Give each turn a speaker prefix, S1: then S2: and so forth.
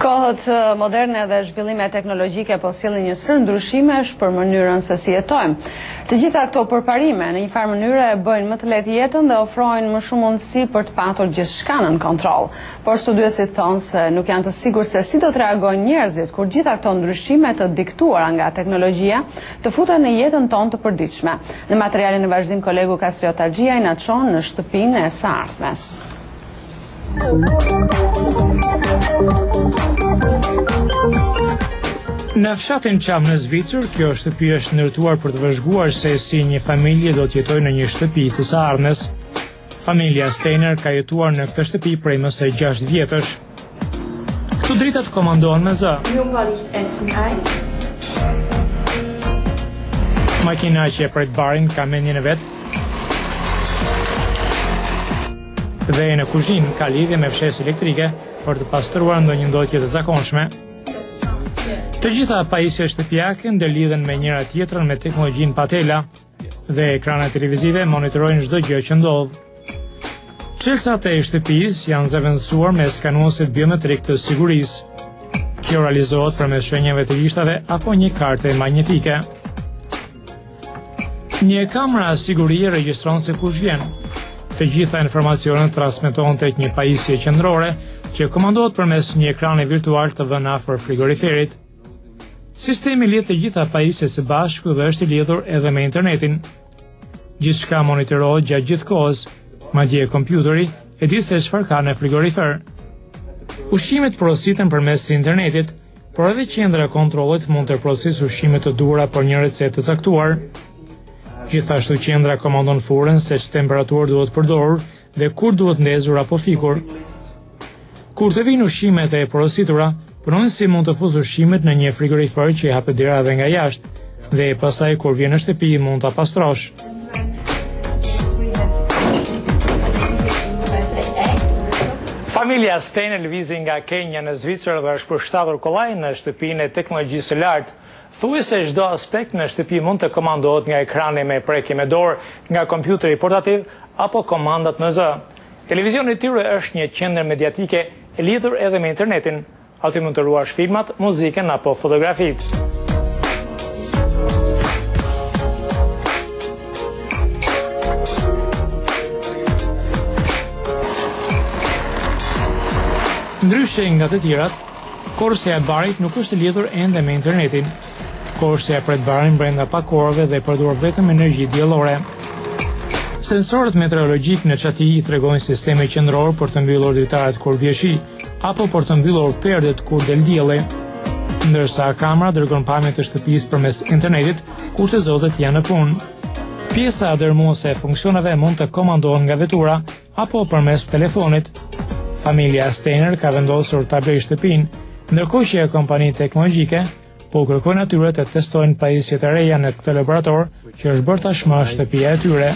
S1: Kohët moderne dhe zhvillimet teknologjike po sjellin një sërë ndryshimesh për mënyrën se si jetojmë. Të gjitha këto përparime në një farë mënyre e bëjnë më të lehtë jetën dhe ofrojnë më shumë mundësi për të patur gjithçka nën kontroll. Por studiuesit thonë se nuk janë të sigurt se si do të reagojnë njerëzit kur gjitha këto ndryshime të diktuara nga teknologjia të futen në jetën tonë të përditshme. Në materialin në vazhdim kolegu Kastriot Haxhiaj na çon në shtëpinë e së ardhmes.
S2: Në fshatin Çam në Zvicër, kjo shtëpi është ndërtuar për të vëzhguar se si një familje do të jetojë në një shtëpi të së ardhmes. Familja Steiner ka jetuar në këtë shtëpi prej më se 6 vjetësh. Këtu dritat komandohen me zë. Makina që e pret barin ka mendjen e vet Dhe në kuzhinë ka lidhje me fshesë elektrike për të pastruar ndonjë ndotje të zakonshme. Të gjitha pajisjet shtëpiake ndërlidhen me njëra tjetrën me teknologjinë pa tela dhe ekranet televizive monitorojnë çdo gjë që ndodh. Çelësat e shtëpisë janë zëvendësuar me skanuesit biometrik të sigurisë. Kjo realizohet përmes shenjave të gishtave apo një karte magnetike. Një kamera sigurie regjistron se kush vjen. Të gjitha informacionet transmetohen tek një pajisje qendrore që komandohet përmes një ekrani virtual të vënë afër frigoriferit. Sistemi lidh të gjitha pajisjet së bashku dhe është i lidhur edhe me internetin. Gjithçka monitorohet gjatë gjithë kohës, madje kompjuteri e di se çfarë ka në frigorifer. Ushqimet porositen përmes internetit, Por edhe qendra e kontrollit mund të porosisë ushqime të duhura për një recetë të caktuar. Gjithashtu qendra komandon furrën se ç'temperaturë duhet përdorur dhe kur duhet ndezur apo fikur. Kur të vijnë ushqimet e porositura, punonjësi mund të fusë ushqimet në një frigorifer që i hapet dera edhe nga jashtë dhe pastaj kur vjen në shtëpi mund ta pastrosh. Familja Steiner lëvizi nga Kenia në Zvicër dhe është përshtatur kollaj në shtëpinë e teknologjisë së lartë. Thuajse çdo aspekt në shtëpi mund të komandohet nga ekrani me prekje me dorë, nga kompjuteri portativ apo komandat me zë. Televizioni i tyre është një qendër mediatike e lidhur edhe me internetin. Aty mund të ruash filmat, muzikën apo fotografitë. Ndryshe nga të tjerat, korrësja e barit nuk është e lidhur ende me internetin. Korrësja pret barin brenda pak orëve dhe përdor vetëm energji diellore. Sensorët meteorologjikë në çati i tregojnë sistemit qendror për të mbyllur dritaret kur bie shi, apo për të mbyllur perdet kur del dielli. Ndërsa kamera dërgon pamje të shtëpisë përmes internetit kur të zotët janë në punë. Pjesa dërmuese e funksioneve mund të komandohen nga vetura apo përmes telefonit. Familja Steiner ka vendosur ta blejë shtëpinë, ndërkohë që kompanitë teknologjike po u kërkojnë atyre të testojnë pajisjet e reja në këtë laborator që është bërë tashmë shtëpia e tyre.